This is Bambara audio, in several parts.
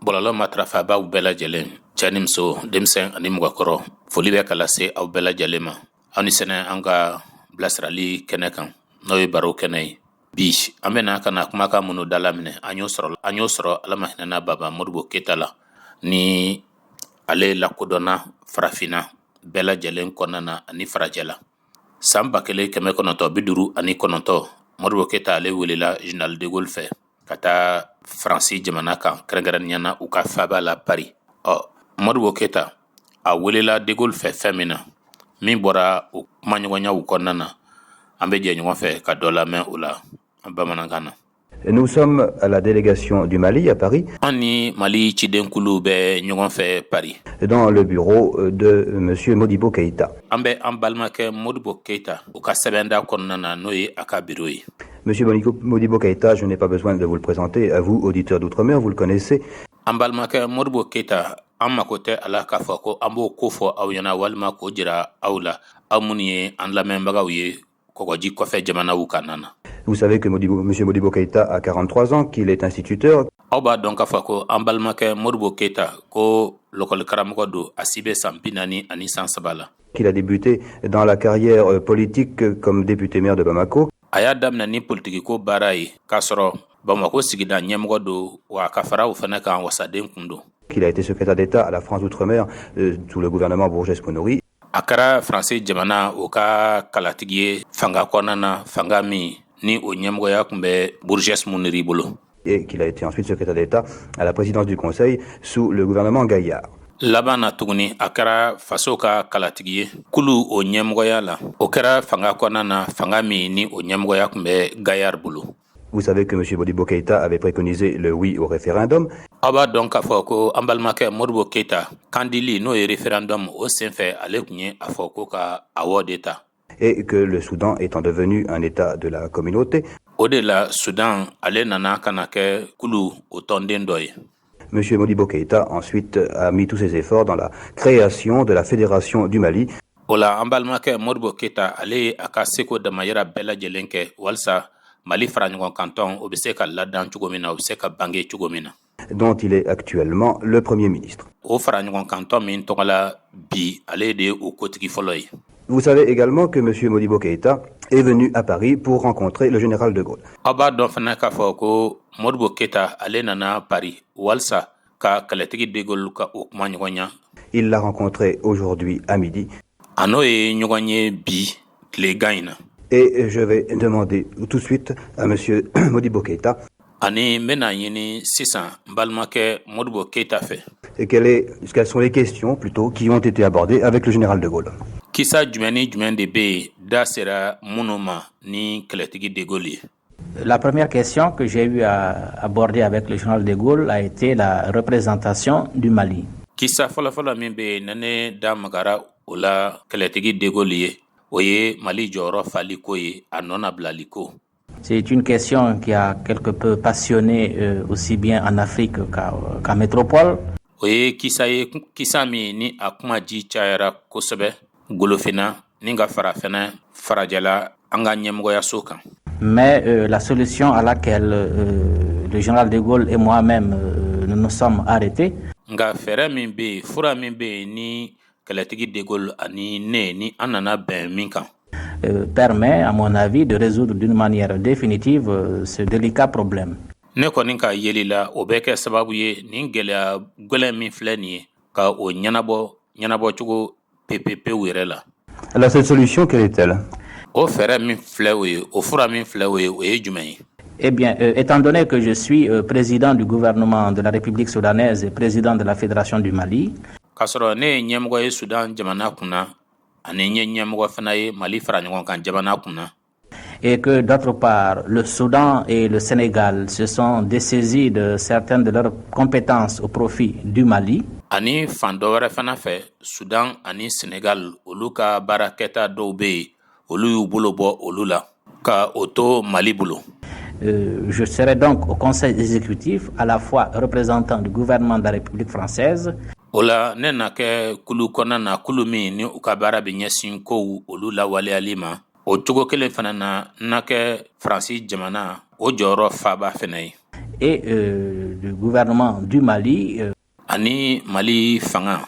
Bɔlɔlɔ matarafabaaw bɛɛ lajɛlen, cɛ ni muso, denmisɛn ani mɔgɔkɔrɔ, foli bɛ ka lase aw bɛɛ lajɛlen ma. Aw ni sɛnɛ an ka bilasirali kɛnɛ kan, n'o ye baro kɛnɛ ye. Bi an bɛna ka na kumakan minnu dalaminɛ, an y'o sɔrɔ Ala ma hinɛna Baba Modibo Keyita la, ni ale lakodɔnna Farafinna bɛɛ lajɛlen kɔnɔna na ani farajɛla. San 1959, Modibo Keyita ale welela général de Gaulle fɛ ka taa Faransi jamana kan, kɛrɛnkɛrɛnnenya na u ka faaba la Paris. Ɔ Modibo Keyita a welela de Gaulle fɛ fɛn min na, min bɔra o kumaɲɔgɔnyaw kɔnɔna na, an bɛ jɛ ɲɔgɔn fɛ ka dɔ lamɛn o la bamanankan na. Nous sommes à la délégation du Mali à Paris. An ni Mali cidenkulu bɛ ɲɔgɔn fɛ Paris. Dans le bureau de monsieur Modibo Keïta. An bɛ an balimakɛ Modibo Keïta u ka sɛbɛnda kɔnɔna na, n'o ye a ka bureau ye. Monsieur Modibo Keïta, je n'ai pas besoin de vous le présenter, à vous, auditeurs d'outre-mer, vous le connaissez. An balimakɛ Modibo Keïta, an mako tɛ a la k'a fɔ ko an b'o ko fɔ aw ɲɛna walima k'o jira aw la, aw minnu ye an lamɛnbagaw ye kɔgɔji kɔfɛ jamanaw ka na. Vous savez que monsieur Modibo Keïta a 43 ans, qu'il est instituteur. Aw b'a dɔn k'a fɔ ko an balimakɛ Modibo Keïta ko lɔkɔlikaramɔgɔ don, a si bɛ san 43 la. Qu'il a débuté dans la carrière politique comme député maire de Bamako. A y'a daminɛ ni politikiko baara ye k'a sɔrɔ Bamako sigida ɲɛmɔgɔ don, wa ka fara o fana kan, wasaden kun don. Qu'il a été secrétaire d'État à la France d'outre-mer sous le gouvernement Bourgès-Monory. A kɛra Faransi jamana o ka kalatigi ye fanga kɔnɔna na, fanga min ni o ɲɛmɔgɔya tun bɛ Bourgès-Monory bolo. Et qu'il a été ensuite secrétaire d'État à la présidence du Conseil sous le gouvernement Gaillard. Laban na tuguni, a kɛra faso ka kalatigi ye kulu o ɲɛmɔgɔya la. O kɛra fanga kɔnɔna na, fanga min ni o ɲɛmɔgɔya tun bɛ Gaillard bolo. Vous savez que M. Modibo Keïta avait préconisé le oui au référendum. Aw b'a dɔn k'a fɔ ko an balimakɛ Modibo Keïta, kandili n'o ye référendum o senfɛ, ale tun ye a fɔ ko ka awɔ de ta. Et que le Soudan étant devenu un État de la communauté, O de la, Sudan ale nana ka na kɛ kulu o tɔnden dɔ ye. M. Modibo Keïta ensuite a mis tous ses efforts dans la création de la Fédération du Mali. O la, an balimakɛ Modibo Keïta ale ye a ka seko damayira bɛɛ lajɛlen kɛ walisa Mali fara ɲɔgɔn kan tɔn o bɛ se ka ladan cogo min na, o bɛ se ka bange cogo min na. Dont il est actuellement le Premier ministre. O fara ɲɔgɔn kan tɔn min tɔgɔ la bi, ale de ye o kotigi fɔlɔ ye. Vous savez également que M. Modibo Keïta est venu à Paris pour rencontrer le général de Gaulle. Aw b'a dɔn fana k'a fɔ ko Modibo Keïta ale nana Paris walisa ka kɛlɛtigi de Gaulle ka o kuma ɲɔgɔn ɲa. Il l'a rencontré aujourd'hui à midi. A n'o ye ɲɔgɔn ye bi tilegan in na. Et je vais demander tout de suite à M. Modibo Keïta Ani n bɛna ɲini sisan n balimakɛ Modibo Keïta fɛ. Et quelles sont les questions plutôt qui ont été abordées avec le général de Gaulle. Kisa jumɛn ni jumɛn de bɛ yen da sera minnu ma ni kɛlɛtigi de Gaulle ye? La première question que j'ai eu à aborder avec le général de Gaulle a été la représentation du Mali. Kisa fɔlɔfɔlɔ min bɛ yen ne ne da magara o la kɛlɛtigi de Gaulle ye, o ye Mali jɔyɔrɔ fali ko ye, a nɔ nabilali ko. C'est une question qui a quelque peu passionné aussi bien en Afrique qu'en métropole. O ye kisa ye, kisa min ni a kuma ji cayara kosɛbɛ golofinna ni ka fara fɛnɛ farajɛla an ka ɲɛmɔgɔyaso kan. Mais la solution à laquelle le général de Gaulle et moi-même nous nous sommes arrêtés, Nka fɛɛrɛ min bɛ yen, fura min bɛ yen ni kɛlɛtigi de Gaulle ani ne ni an nana bɛn min kan, permet, à mon avis, de résoudre d'une manière définitive ce délicat problème. Ne kɔni ka yeli la, o bɛ kɛ sababu ye nin gɛlɛya gwɛlɛn min filɛ nin ye, ka o ɲɛnabɔ ɲɛnabɔcogo pepepewu yɛrɛ la. Alors cette solution, quelle est-elle? O fɛɛrɛ min filɛ o ye, o fura min filɛ o ye, o ye jumɛn ye? Eh bien, étant donné que je suis président du gouvernement de la République soudanaise et président de la Fédération du Mali, K'a sɔrɔ ne ye ɲɛmɔgɔ ye Sudan jamana kunna ani n ye ɲɛmɔgɔ fana ye Mali fara ɲɔgɔn kan jamana kunna, et que d'autre part, le Soudan et le Sénégal se sont dessaisis de certaines de leurs compétences au profit du Mali, ani fan dɔ wɛrɛ fana fɛ, Sudan ani Senegal olu ka baarakɛta dɔw bɛ yen, olu y'u bolo bɔ olu la ka o to Mali bolo, Je serai donc au Conseil exécutif à la fois représentant du gouvernement de la République française O la, ne na kɛ kulu kɔnɔna na, kulu min ni u ka baara bɛ ɲɛsin kow olu lawaleyali ma. O cogo kelen fana na, n na kɛ Faransi jamana o jɔyɔrɔ faba fana ye. et du gouvernement du Mali. Ani Mali fanga.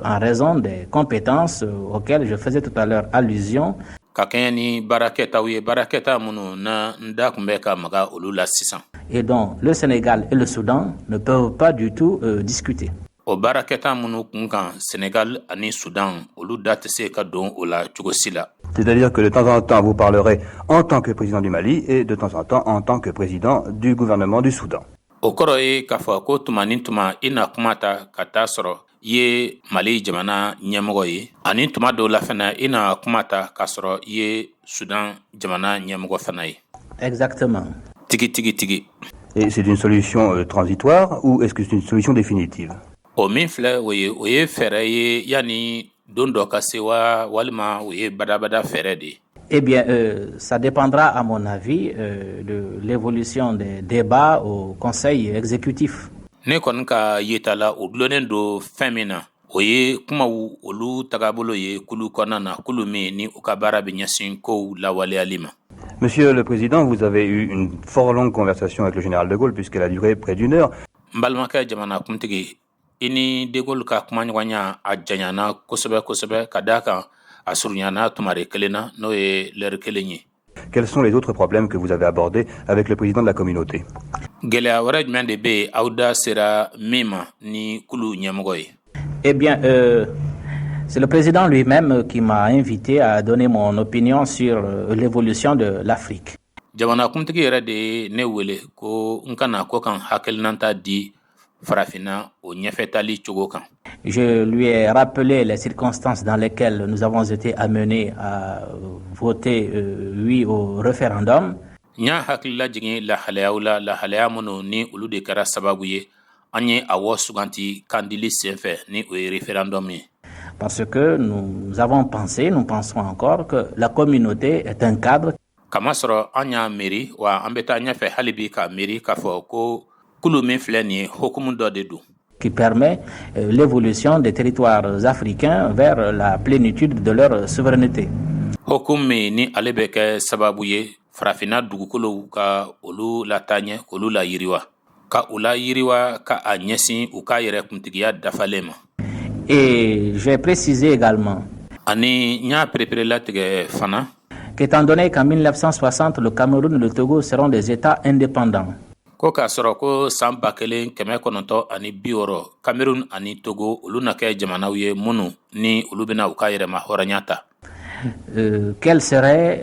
En raison des compétences auxquelles je faisais tout à l'heure allusion. Ka kɛɲɛ ni baarakɛtaw ye, baarakɛta minnu na n da tun bɛ ka maga olu la sisan. Et dont le Sénégal et le Soudan ne peuvent pas du tout discuter. O baarakɛta minnu kun kan, Sénégal ani Soudan, olu da tɛ se ka don o la cogo si la. C'est-à-dire que de temps en temps, vous parlerez en tant que président du Mali et de temps en temps en tant que président du gouvernement du Soudan. O kɔrɔ ye k'a fɔ ko tuma ni tuma i na kuma ta ka taa sɔrɔ i ye Mali jamana ɲɛmɔgɔ ye, ani tuma dɔw la fana i na kuma ta k'a sɔrɔ i ye Sudan jamana ɲɛmɔgɔ fana ye. Exactement. Tigi tigi tigi. Et c'est une solution transitoire ou est-ce que c'est une solution définitive? O min filɛ, o ye fɛɛrɛ ye yanni don dɔ ka se wa, walima o ye badabada fɛɛrɛ de ye? Eh bien, ça dépendra, à mon avis, de l'évolution des débats au Conseil exécutif. Ne kɔni ka yeta la, o dulonnen don fɛn min na, o ye kumaw olu tagabolo ye kulu kɔnɔna na, kulu min ni u ka baara bɛ ɲɛsin kow lawaleyali ma. Monsieur le Président, vous avez eu une fort longue conversation avec le général de Gaulle, puisqu'elle a duré près d'une heure. N balimakɛ jamanakuntigi, i ni de Gaulle ka kumaɲɔgɔnya a janyana kosɛbɛ kosɛbɛ, ka d'a kan a surunyana tumare kelen na, n'o ye lɛri kelen ye. Quels sont les autres problèmes que vous avez abordés avec le président de la communauté? Gɛlɛya wɛrɛ jumɛn de bɛ yen aw da sera min ma ni kulu ɲɛmɔgɔ ye? Eh bien, c'est le président lui-même qui m'a invité à donner mon opinion sur l'évolution de l'Afrique. Jamanakuntigi yɛrɛ de ye ne wele ko n kana ko kan hakilinata di Farafinna o ɲɛfɛtali cogo kan. Je lui ai rappelé les circonstances dans lesquelles nous avons été amenés à voter oui au référendum. N y'a hakilila jigin lahalayaw la, lahalaya minnu ni olu de kɛra sababu ye an ye awɔ suganti kandili senfɛ, ni o ye référendum ye. Parce que nous avons pensé, nous pensons encore que la communauté est un cadre Kamasɔrɔ an y'a miiri wa, an bɛ taa ɲɛfɛ hali bi k'a miiri k'a fɔ ko kulu min filɛ nin ye, hokumu dɔ de don qui permet l'évolution des territoires africains vers la plénitude de leur souveraineté. Hokumu min ni ale bɛ kɛ sababu ye Farafinna dugukolow ka olu lataaɲɛ, k'olu la yiriwa, ka u la yiriwa ka a ɲɛsin u k'a yɛrɛ kuntigiya dafalen ma. Et j'ai précisé également Ani n y'a pereperelatigɛ fana qu'étant donné qu'en 1960, le Cameroun et le Togo seront des États indépendants, ko k'a sɔrɔ ko san 1960, Cameroun ani Togo, olu na kɛ jamanaw ye minnu ni olu bɛna u ka yɛrɛma hɔrɔnya ta, quelle serait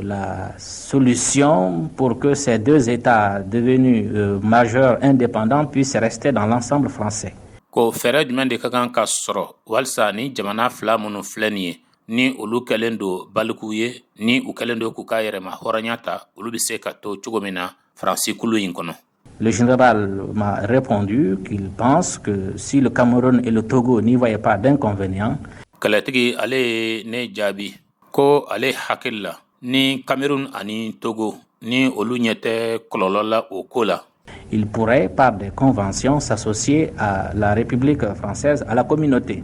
la solution pour que ces deux États devenus majeurs indépendants puissent rester dans l'ensemble français? Ko fɛɛrɛ jumɛn de ka kan ka sɔrɔ walisa ni jamana fila minnu filɛ nin ye, ni olu kɛlen don balikuw ye, ni u kɛlen don k'u ka yɛrɛma hɔrɔnya ta, olu bɛ se ka to cogo min na Faransi kulu in kɔnɔ? Le général m'a répondu qu'il pense que si le Cameroun et le Togo n'y voyaient pas d'inconvénient, Kɛlɛtigi ale ye ne jaabi ko ale hakili la, ni Cameroun ani Togo ni olu ɲɛ tɛ kɔlɔlɔ la o ko la, il pourrait, par des conventions, s'associer à la République française, à la communauté.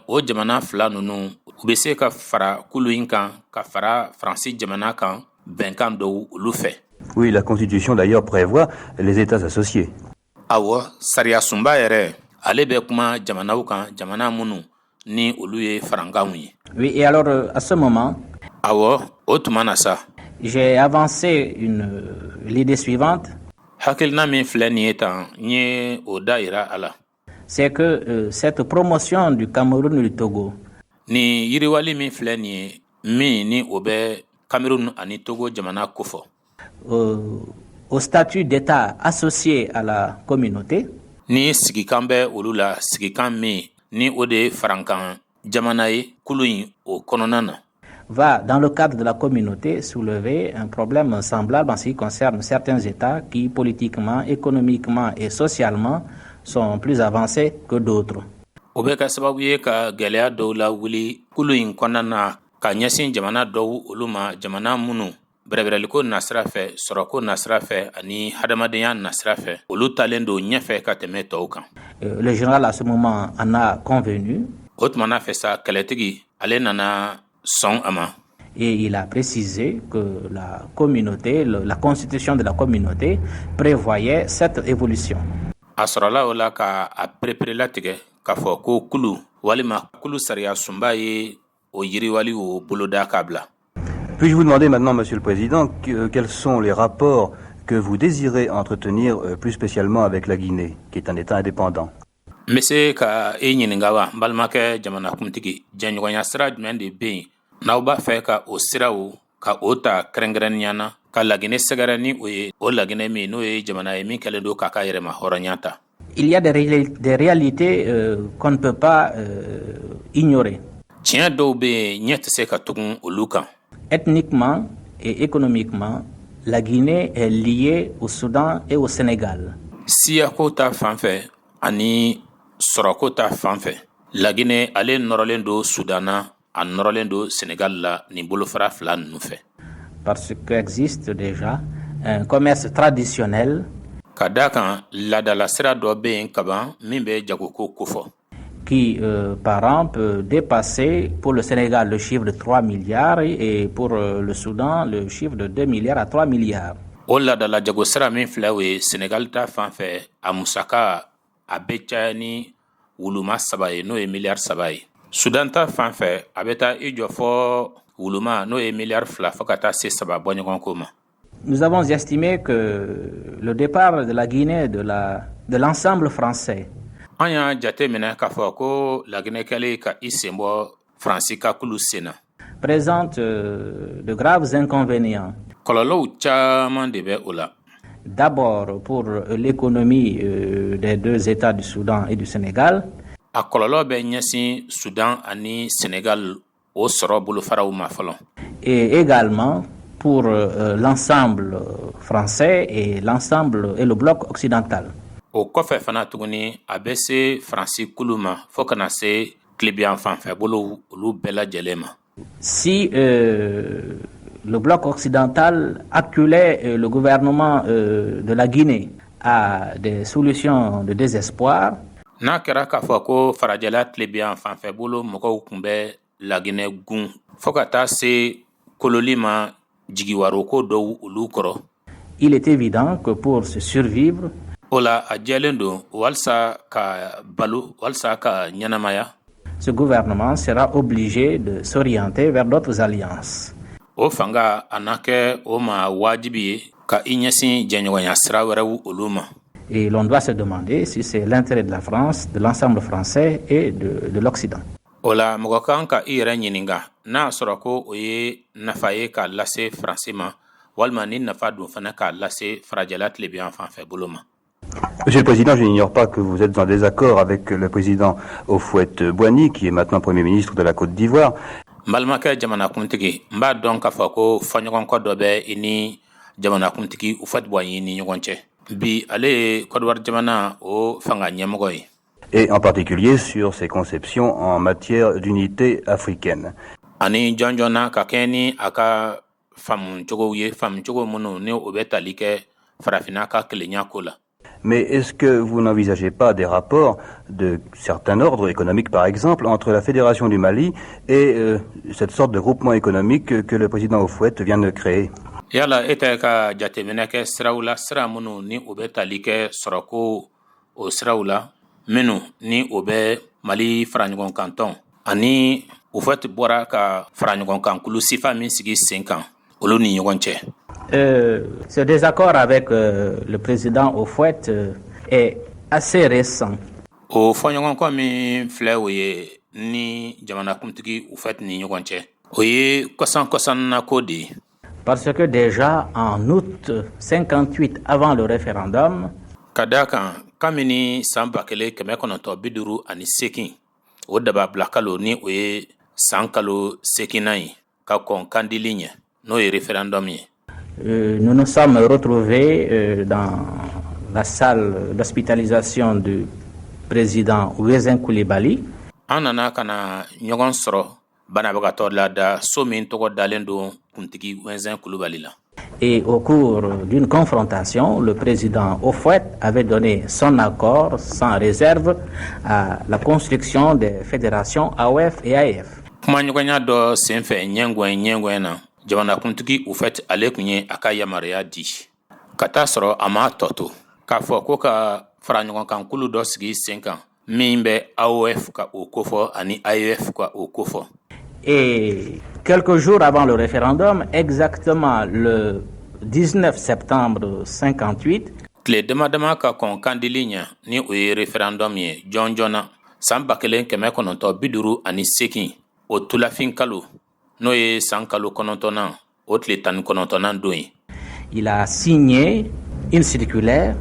O jamana fila ninnu, u bɛ se ka fara kulu in kan, ka fara Faransi jamana kan bɛnkan dɔw olu fɛ. Oui, la Constitution d'ailleurs prévoit les États associés. Awɔ, sariya sunba yɛrɛ ale bɛ kuma jamanaw kan, jamana minnu ni olu ye farankanw ye. Oui, et alors à ce moment, Awɔ, o tuma na sa, j'ai avancé l'idée suivante, hakilina min filɛ nin ye tan, n ye o da yira a la. c'est que cette promotion du Cameroun et du Togo Nin yiriwali min filɛ nin ye, min ni o bɛ Cameroun ani Togo jamana kofɔ au statut d'État associé à la communauté, ni sigikan bɛ olu la, sigikan min ni o de ye farankan jamana ye kulu in o kɔnɔna na, va, dans le cadre de la communauté, soulever un problème semblable en ce qui concerne certains États qui, politiquement, économiquement et socialement, sont plus avancés que d'autres. O bɛ kɛ sababu ye ka gwɛlɛya dɔw la wuli kulu in kɔnɔna na ka ɲɛsin jamana dɔw olu ma, jamana minnu bɛrɛbɛrɛliko nasira fɛ, sɔrɔko nasira fɛ ani hadamadenya nasira fɛ, olu talen don ɲɛfɛ ka tɛmɛ tɔw kan. Le général, à ce moment, en a convenu O tumana fɛ sa, kɛlɛtigi ale nana sɔn a ma. Et il a précisé que la communauté, la constitution de la communauté prévoyait cette évolution. A sɔrɔla o la ka a pereperelatigɛ k'a fɔ ko kulu walima kulu sariya sunba ye o yiriwali o boloda k'a bila. Puis-je vous demander maintenant, Monsieur le Président, quels sont les rapports que vous désirez entretenir plus spécialement avec la Guinée, qui est un État indépendant? N bɛ se ka e ɲininka wa, n balimakɛ jamanakuntigi, jɛɲɔgɔnya sira jumɛn de bɛ yen n'aw b'a fɛ ka o siraw ka o ta kɛrɛnkɛrɛnnenya na ka Laginɛ sɛgɛrɛ, ni o ye o Laginɛ min n'o ye jamana ye min kɛlen don k'a ka yɛrɛma hɔrɔnya ta? Il y a des réalités qu'on ne peut pas ignorer. Tiɲɛ dɔw bɛ yen, ɲɛ tɛ se ka tugun olu kan. Ethniquement et économiquement, la Guinée est liée au Soudan et au Sénégal. Siyako ta fan fɛ ani sɔrɔko ta fan fɛ, Laginɛ ale nɔrɔlen don Sudan na, a nɔrɔlen don Sénégal la, nin bolofara fila ninnu fɛ. Parce qu'existe déjà un commerce traditionnel Ka da kan laadala sira dɔ bɛ yen kaban min bɛ jagoko kofɔ qui par an peut dépasser pour le Sénégal le chiffre de 3 milliards et pour le Soudan le chiffre de 2 milliards à 3 milliards. O laadala jago sira min filɛ, o ye Sénégal ta fan fɛ, a musaka a bɛ caya ni wuluma 3 ye, n'o ye miliyari 3 ye. Sudan ta fan fɛ, a bɛ taa i jɔ fɔ wuluma, n'o ye miliyari 2 fo ka taa se 3 bɔɲɔgɔnko ma. Nous avons estimé que le départ de la Guinée de l'ensemble français An y'a jate minɛ k'a fɔ ko Laginɛ kɛlen ka i sen bɔ Faransi ka kulu sen na présente de graves inconvénients. Kɔlɔlɔw caman de bɛ o la. D'abord pour l'économie des deux États du Soudan et du Sénégal. A kɔlɔlɔ bɛ ɲɛsin Sudan ani Sénégal o sɔrɔ bolofaraw ma fɔlɔ. Et également pour l'ensemble français et l'ensemble et le bloc occidental. O kɔfɛ fana tuguni, a bɛ se Faransi kulu ma fɔɔ ka na se tilebiyan fanfɛ bolow, olu bɛɛ lajɛlen ma. Si le bloc occidental acculait le gouvernement de la Guinée à des solutions de désespoir, N'a kɛra k'a fɔ ko farajɛla tilebiyan fanfɛ bolo mɔgɔw tun bɛ Laginɛ gun fɔɔ ka taa se kololi ma jigiwaroko dɔw olu kɔrɔ, il est évident que pour se survivre, o la a jɛlen don, walisa ka balo, walisa ka ɲɛnamaya, ce gouvernement sera obligé de s'orienter vers d'autres alliances. O fanga a na kɛ o ma wajibi ye ka i ɲɛsin jɛɲɔgɔnya sira wɛrɛw olu ma. Et l'on doit se demander si c'est l'intérêt de la France, de l'ensemble français et de l'Occident. O la mɔgɔ kan ka i yɛrɛ ɲininga n'a y'a sɔrɔ ko o ye nafa ye k'a lase Faransi ma, walima ni nafa dun fana k'a lase farajɛla tilebiyan fanfɛ bolo ma. Monsieur le Président, je n'ignore pas que vous êtes en désaccord avec le président Houphouët-Boigny, qui est maintenant Premier ministre de la Côte d'Ivoire. N balimakɛ jamanakuntigi, n b'a dɔn k'a fɔ ko fɔɲɔgɔnkɔ dɔ bɛ i ni jamanakuntigi Houphouët-Boigny ni ɲɔgɔn cɛ. Bi ale ye Kɔdiwari jamana o fanga ɲɛmɔgɔ ye. Et en particulier sur ses conceptions en matière d'unité africaine. Ani jɔn na ka kɛɲɛ ni a ka faamucogow ye, faamucogo minnu ni o bɛ tali kɛ farafinna ka kelenya ko la. Mais est-ce que vous n'envisagez pas des rapports de certain ordre économique, par exemple, entre la Fédération du Mali et cette sorte de groupement économique que le président Houphouët vient de créer? Yala e tɛ ka jateminɛ kɛ siraw la, sira minnu ni o bɛ tali kɛ sɔrɔko o siraw la, minnu ni o bɛ Mali faraɲɔgɔnkantɔn ani Houphouët bɔra ka faraɲɔgɔnkankulu sifa min sigi sen kan, olu ni ɲɔgɔn cɛ? Ce désaccord avec le président Houphouët est assez récent. O fɔɲɔgɔnkɔ min filɛ, o ye ni jamanakuntigi Houphouët ni ɲɔgɔn cɛ, o ye kɔsan kɔsanna ko de ye. Parce que déjà en août 58, avant le référendum, Ka daa kan kabini san 1958, o dababila kalo, ni o ye san kalo seginnan ye ka kɔn kandili ɲɛ, n'o ye référendum ye, nous nous sommes retrouvés dans la salle d'hospitalisation du président Ouezzin Coulibaly. An nana ka na ɲɔgɔn sɔrɔ banabagatɔ lada so min tɔgɔ dalen don kuntigi Ouezzin Kulubali la. Et au cours d'une confrontation, le président Houphouët avait donné son accord sans réserve à la construction des fédérations AOF et AEF. Kumaɲɔgɔnya dɔ senfɛ ɲɛgɛn ɲɛgɛn na, jamanakuntigi Houphouët ale tun ye a ka yamaruya di ka taa sɔrɔ a ma tɔ to k'a fɔ ko ka faraɲɔgɔnkankulu dɔ sigi sen kan min bɛ AOF ka o kofɔ ani AEF ka o kofɔ. Et quelques jours avant le référendum, exactement le 19 septembre 58, Tile dama dama ka kɔn kandili ɲɛ, ni o ye référendum ye jɔn joona san 1958, o tulafin kalo, n'o ye san kalo 9nan, o tile 19nan don ye, il a signé une circulaire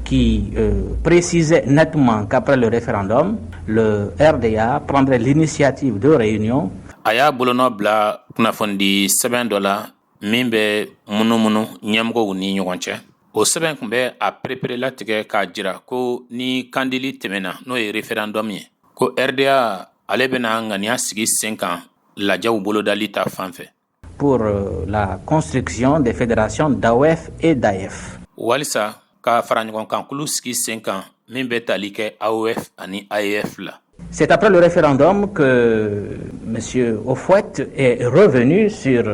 qui précisait nettement qu'après le référendum, le RDA prendrait l'initiative de réunion A y'a bolonɔ bila kunnafonidi sɛbɛn dɔ la min bɛ munumunu ɲɛmɔgɔw ni ɲɔgɔn cɛ. O sɛbɛn tun bɛ a pereperelatigɛ k'a jira ko ni kandili tɛmɛna, n'o ye référendum ye, ko RDA ale bɛna ŋaniya sigi sen kan lajɛw bolodali ta fan fɛ pour la construction des fédérations d'AOF et d'AEF. Walisa ka fara ɲɔgɔnkankulu sigi sen kan min bɛ tali kɛ AOF ani AEF la. C'est après le référendum que M. Houphouët est revenu sur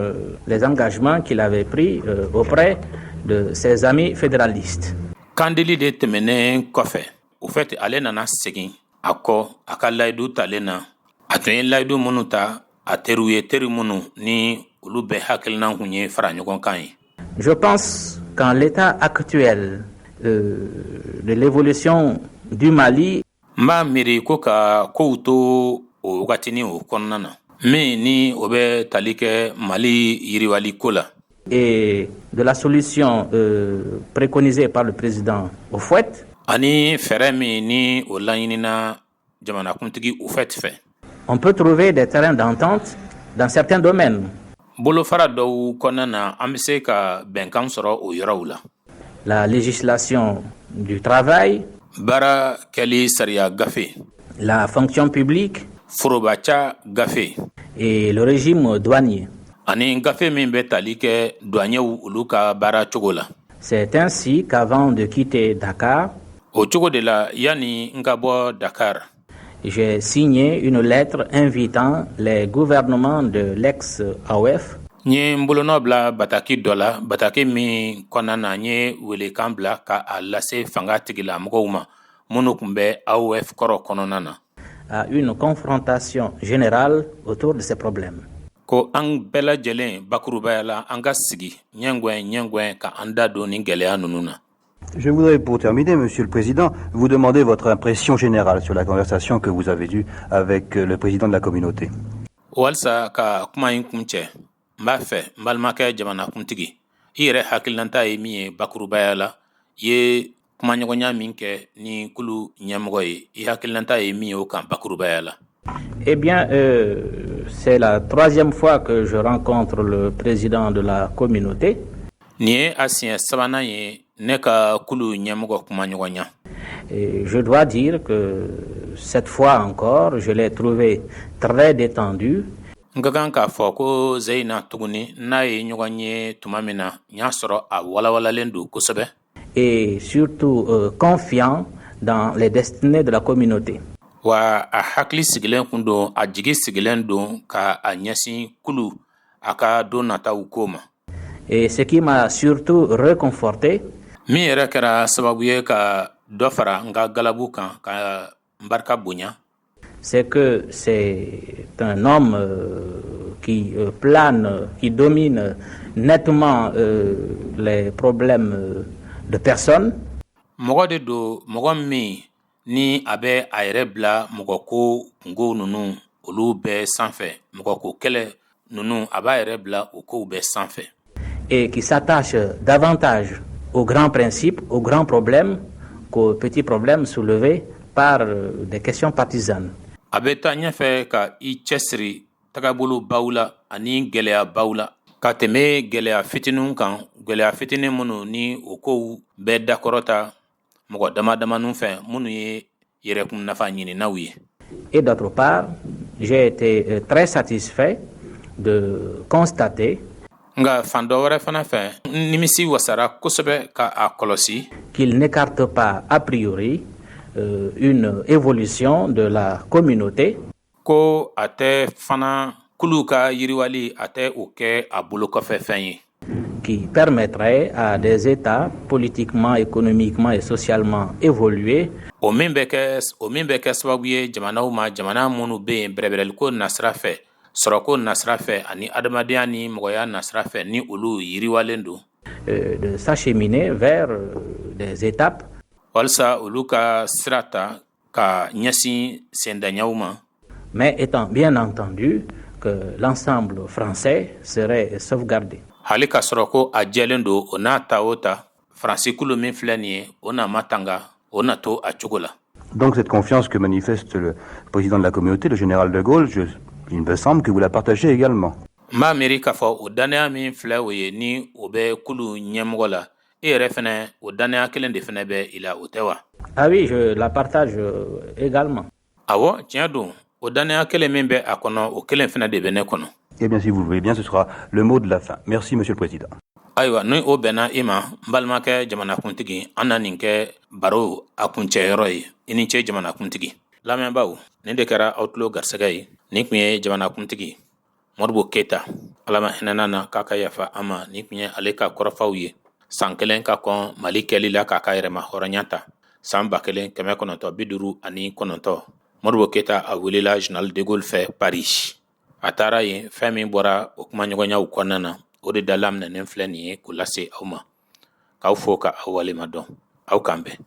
les engagements qu'il avait pris auprès de ses amis fédéralistes. Kandili de tɛmɛnen kɔfɛ, Houphouët ale nana segin a kɔ a ka layidu talen na, a tun ye layidu minnu ta a teriw ye, teri minnu ni olu bɛɛ hakilina kun ye fara ɲɔgɔn kan ye. Je pense qu'en l'état actuel de l'évolution du Mali, N b'a miiri ko ka kow to o wagatinin o kɔnɔna na, min ni o bɛ tali kɛ Mali yiriwali ko la, et de la solution préconisée par le président Houphouët, ani fɛɛrɛ min ni o laɲinina jamanakuntigi Houphouët fɛ, on peut trouver des terrains d'entente dans certains domaines. Bolofara dɔw kɔnɔna na, an bɛ se ka bɛnkan sɔrɔ o yɔrɔw la. La législation du travail, Baara kɛli sariya gafe, la fonction publique forobaca gafe, et le régime douanier. Ani gafe min bɛ tali kɛ douaniers olu ka baara cogo la. C'est ainsi qu'avant de quitter Dakar, O cogo de la, yanni n ka bɔ Dakar, j'ai signé une lettre invitant les gouvernements de l'ex-AOF n ye n bolonɔ bila bataki dɔ la, bataki min kɔnɔna na n ye welekan bila ka a lase fanga tigilamɔgɔw ma minnu tun bɛ AOF kɔrɔ kɔnɔna na à une confrontation générale autour de ces problèmes. Ko an bɛɛ lajɛlen bakurubaya la, an ka sigi ɲɛgɛn ɲɛgɛn ka an da don ni gɛlɛya ninnu na. Je voudrais, pour terminer, Monsieur le Président, vous demander votre impression générale sur la conversation que vous avez eue avec le président de la communauté. Walisa ka kuma in kun cɛ, n b'a fɛ, n balimakɛ jamanakuntigi, i yɛrɛ hakilinata ye min ye bakurubaya la, i ye kumaɲɔgɔnya min kɛ ni kulu ɲɛmɔgɔ ye, i hakilinata ye min ye o kan bakurubaya la. Eh bien, c'est la troisième fois que je rencontre le président de la communauté. Nin ye a siɲɛ sabanan ye ne ka kulu ɲɛmɔgɔ kumaɲɔgɔnya. Et je dois dire que cette fois encore, je l'ai trouvé très détendu. N ka kan k'a fɔ ko Zeyina tuguni, n'a ye ɲɔgɔn ye tuma min na, n y'a sɔrɔ a walawalalen don kosɛbɛ et surtout confiant dans les destinées de la communauté. Wa a hakili sigilen kun don, a jigi sigilen don ka a ɲɛsin kulu a ka don nataw ko ma. Et ce qui m'a surtout réconforté, Min yɛrɛ kɛra sababu ye ka dɔ fara n ka galabu kan, ka n barika bonya, c'est que c'est un homme qui plane, qui domine nettement les problèmes de personnes. Mɔgɔ de don, mɔgɔ min ni a bɛ a yɛrɛ bila mɔgɔ ko kungo ninnu olu bɛɛ sanfɛ, mɔgɔ ko kɛlɛ ninnu, a b'a yɛrɛ bila o kow bɛɛ sanfɛ, et qui s'attache davantage aux grands principes, aux grands problèmes qu'aux petits problèmes soulevés par des questions partisanes. A bɛ taa ɲɛfɛ ka i cɛsiri tagabolo baw la ani gɛlɛya baw la ka tɛmɛ gɛlɛya fitininw kan, gɛlɛya fitinin minnu ni o kow bɛɛ dakɔrɔta mɔgɔ dama damaninw fɛ minnu ye yɛrɛkun nafa ɲininaw ye. Et d'autre part, j'ai été très satisfait de constater Nka fan dɔ wɛrɛ fana fɛ, n nimisi wasara kosɛbɛ ka a kɔlɔsi qu'il n'écarte pas a priori une évolution de la communauté. Ko Ko a tɛ fana kulu ka yiriwali, a tɛ o kɛ a bolo kɔfɛ fɛn ye. Qui permettrait à des États politiquement, économiquement et socialement évolués O min bɛ kɛ sababu ye jamanaw ma, jamana minnu bɛ yen bɛrɛbɛrɛliko nasira fɛ, sɔrɔko nasira fɛ ani adamadenya ni mɔgɔya nasira fɛ, ni olu yiriwalen don, de s'acheminer vers des étapes walisa olu ka sira ta ka ɲɛsin sendaɲaw ma, mais étant bien entendu que l'ensemble français serait sauvegardé. Hali k'a sɔrɔ ko a jɛlen don, o n'a ta o ta, Faransi kulu min filɛ nin ye, o n'a ma tanga, o na to a cogo la. Donc cette confiance que manifeste le président de la communauté, le général de Gaulle, il me semble que vous la partagez également. N b'a miiri k'a fɔ o dannaya min filɛ o ye, ni o bɛ kulu ɲɛmɔgɔ la, e yɛrɛ fɛnɛ, o dannaya kelen de fɛnɛ bɛ i la, o tɛ wa? Ah oui, je la partage également. Awɔ, tiɲɛ don, o dannaya kelen min bɛ a kɔnɔ, o kelen fɛnɛ de bɛ ne kɔnɔ. Eh bien, si vous le voulez bien, ce sera le mot de la fin. Merci, Monsieur le Président. Ayiwa, ni o bɛnna i ma, n balimakɛ jamanakuntigi, an na nin kɛ baro a kuncɛyɔrɔ ye. I ni ce, jamanakuntigi. Lamɛnbaaw, nin de kɛra aw tulo garisɛgɛ ye. Nin tun ye jamanakuntigi Modibo Keyita, Ala ma hinɛna na k'a ka yafa an ma, nin tun ye ale ka kɔrɔfaw ye san kelen ka kɔn Mali kɛli la k'a ka yɛrɛma hɔrɔnya ta, san 1959. Modibo Keyita, a welela général de Gaulle fɛ Paris, a taara yen. Fɛn min bɔra o kumaɲɔgɔnyaw kɔnɔna na, o de dalaminɛnen filɛ nin ye k'o lase aw ma, k'aw fo ka aw walema dɔn. Aw k'an bɛn.